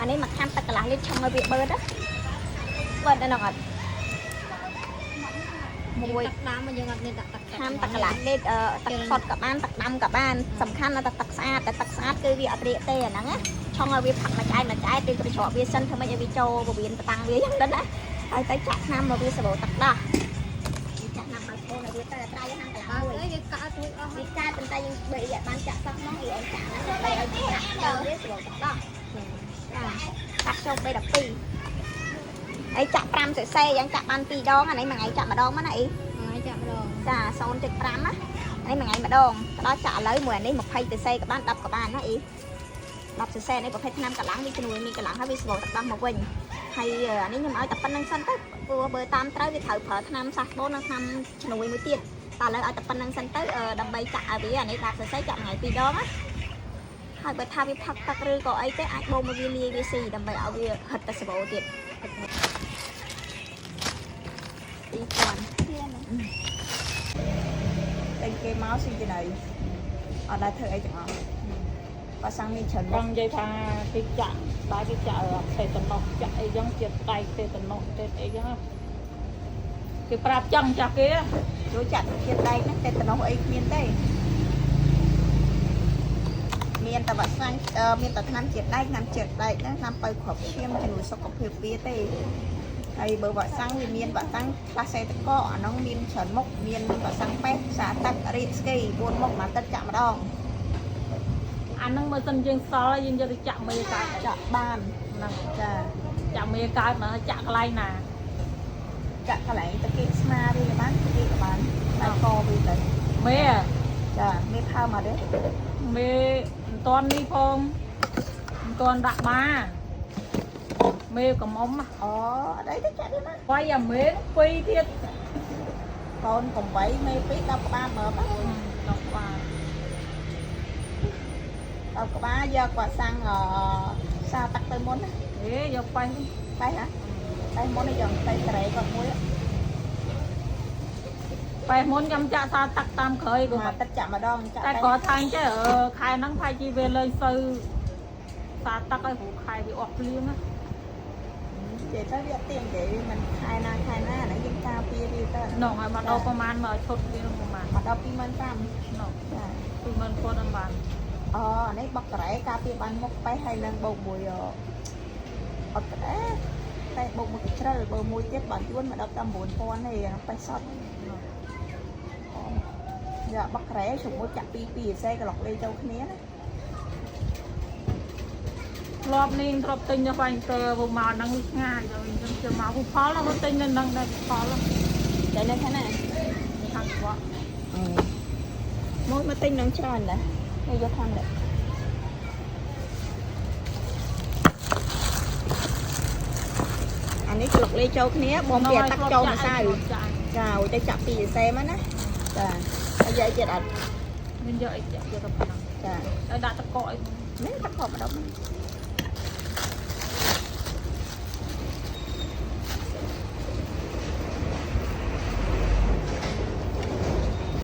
អានេះមកខាំទឹកកន្លះលីត្រឆុងឲ្យវាបឺតណាបឺតដល់ហ្នឹងអត់មួយ ទឹកដាំយើងអត់មានដាក់ទឹក ខាំទឹកកន្លះលីត្រអឺទឹកសុទ្ធក៏បានទឹកដាំក៏បានសំខាន់ណាស់តែទឹកស្អាតតែទឹកស្អាតគឺវាអត់រាកទេអាហ្នឹងណាឆុងឲ្យវាផឹកមួយឆ្អែតមួយឆ្អែតឬក៏ច្រកវាសិនធ្វើម៉េចឲ្យវាចូលពវៀនបតាំងវាយ៉ាងហ្នឹងណាហើយទៅចាក់ថ្នាំមកវាសបោទឹកដោះចាក់ថ្នាំឲ្យស្បូនឲ្យវាទៅត្រៃហាំកន្លះ បើ មួយ អីវាកាក់ទួយអស់ វាកើតប៉ុន្តែយើងបីអត់បានចាក់សោះហ្មងអីអូនចាក់ហ្នឹងដើម្បីឲ្យចាក់ទៅវាស្រួលទឹកដោះចាកាត់ចូល B12 អីចាក់5 cc យ៉ាងចាក់បាន2ដងអានេះមួយថ្ងៃចាក់ម្ដងមកណាអី ថ្ងៃចាក់ម្ដង ចា0.5ណាអានេះមួយថ្ងៃម្ដងទៅដល់ចាក់ឥឡូវមួយអានេះ20 cc ក៏បាន10ក៏បានណាអី10 cc នេះប្រភេទថ្នាំកម្លាំងវាជំនួយមានកម្លាំងហើយវាស្រួលទឹកដោះមកវិញហើយអានេះខ្ញុំឲ្យតែប៉ុណ្្នឹងសិនទៅព្រោះបើតាមត្រូវវាត្រូវប្រើថ្នាំសាសបូននិងថ្នាំជំនួយមួយទៀត តែឥឡូវឲ្យតែប៉ុណ្្នឹងសិនទៅដើម្បីចាក់ឲ្យវាអានេះដាក់សរសៃចាក់ថ្ងៃ2ដងណាហើយបើថាវាផឹកទឹកឬក៏អីទេអាចបូមឲ្យវាលាយវាស៊ីដើម្បីឲ្យវាហិតតែសបោទៀត2000តែគេមកស៊ីចំណីអត់ដែរធ្វើអីទាំងអស់បើសាំងមានច្រើន ចង់និយាយថាគេចាក់ដែរគេចាក់ទេតំណោះចាក់អីចឹងជាតិដែកទេតំណោះទេអីចឹងគេប្រាប់ចឹងចាស់គេ ចូលចាក់ជាតិដែកហ្នឹងតែតំណោះអីគ្មានទេមានតែវ៉ាក់សាំងមានតែថ្នាំជាតិដែកថ្នាំជាតិដែកហ្នឹងថ្នាំបើគ្រាប់ឈាមជំនួយសុខភាពវាទេហើយបើវ៉ាក់សាំងវាមានវ៉ាក់សាំងខ្លះសេតកអាហ្នឹងមានច្រើនមុខមានវ៉ាក់សាំងប៉េះសាទឹករាកស្គី4មុខមួយអាទិត្យចាក់ម្ដង អាហ្នឹងមើលសិនយើងសល់យើងយកទៅចាក់មេកើត ចាក់បាន ហ្នឹង ចា ចាក់មេកើតមកចាក់កន្លែងណា ចាក់កន្លែងតាគៀកស្មាវាក៏បានតាគៀកក៏បានតែកវាទៅ មេ ចាមេផើមកទេ មេមិនតាន់នេះផងមិនតាន់ដាក់បាមេកំមុំ អូអត់អីទេចាក់វាមក វាយអាមេពីរទៀត កូន8មេ2 10ក្បាលមើលបាទ ដល់ក្បាល 10ក្បាលយកវ៉ាក់សាំងអសាទឹកទៅមុនណា ហេយកប៉េះ បែហ่ะបែមុននេះយកទៅត្រេគាត់មួយ ប៉េះមុនខ្ញុំចាក់សាទឹកតាមក្រោយក៏ មកទឹកចាក់ម្ដងចាក់ តែគាត់ថាអញ្ចឹងខែហ្នឹងផាយជីវាលេងសូវសាទឹកឲ្យព្រោះខែវាអស់ភ្លៀងណា និយាយទៅវាអត់ទៀងទេมันខែណាខែណាហ្នឹងយើងការពារវាទៅ នោះហើយមកដល់ប្រហែលមកឈុតវាប្រហែល មកដល់25000 នោះ ចា 20000គាត់អត់បាន អូអានេះបុកការ៉េការពារបានមុខប៉េះហើយនឹងបូកមួយអត់ក្តាតែបូកមួយកជ្រិលបើមួយទៀតបានយួនមកដល់តែ9000ទេអាប៉េះសតយកបុកការ៉េជុំមួយចាក់2 2សេក្លុកលេចូលគ្នាណា ធ្លាប់នេះធ្លាប់ទិញនៅហ្វាញ់ទ័រមកហ្នឹងឆ្ងាយដល់អញ្ចឹងជិះមកផលមកទិញនៅហ្នឹងដែរផល តែនៅខាងណា ខាងវត្ត មួយមកទិញនឹងច្រើនដែរនេះយកខាងនេះអានេះក្លុកលេចូលគ្នាបងពីទឹកចូលម្សៅចាឲ្យទៅចាក់ពីសេមកណាចាហើយយកទៀតអត់ មានយកអីចាក់យកទៅប៉ុណ្ណឹង ចា ហើយដាក់តកកអី នេះទឹកខកម្ដង